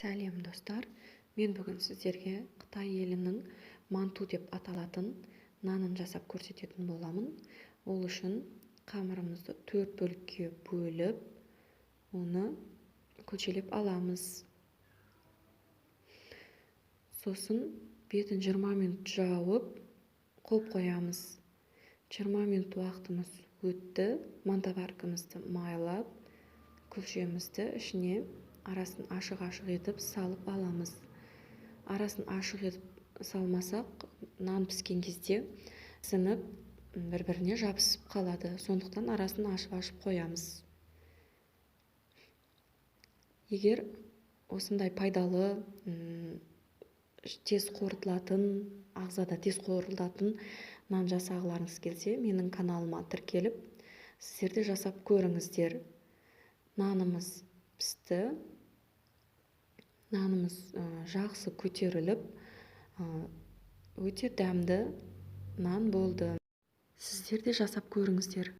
Сәлем, достар! Мен бүгін сіздерге Қытай елінің манту деп аталатын нанын жасап көрсететін боламын. Ол үшін қамырымызды төрт бөлікке бөліп, оны күлшелеп аламыз. Сосын бетін 20 минут жауып қойып қоямыз. 20 минут уақытымыз өтті. Мантоваркамызды майлап, күлшемізді ішіне арасын ашық-ашық етіп салып аламыз. Арасын ашық етіп салмасақ, нан піскен кезде сынып, бір-біріне жабысып қалады. Сондықтан арасын ашып-ашып қоямыз. Егер осындай пайдалы, тез қорытылатын, ағзада тез қорытылатын нан жасағыларыңыз келсе, менің каналыма тіркеліп, сіздер де жасап көріңіздер. Нанымыз пісті. Нанымыз жақсы көтеріліп, өте дәмді нан болды. Сіздер де жасап көріңіздер.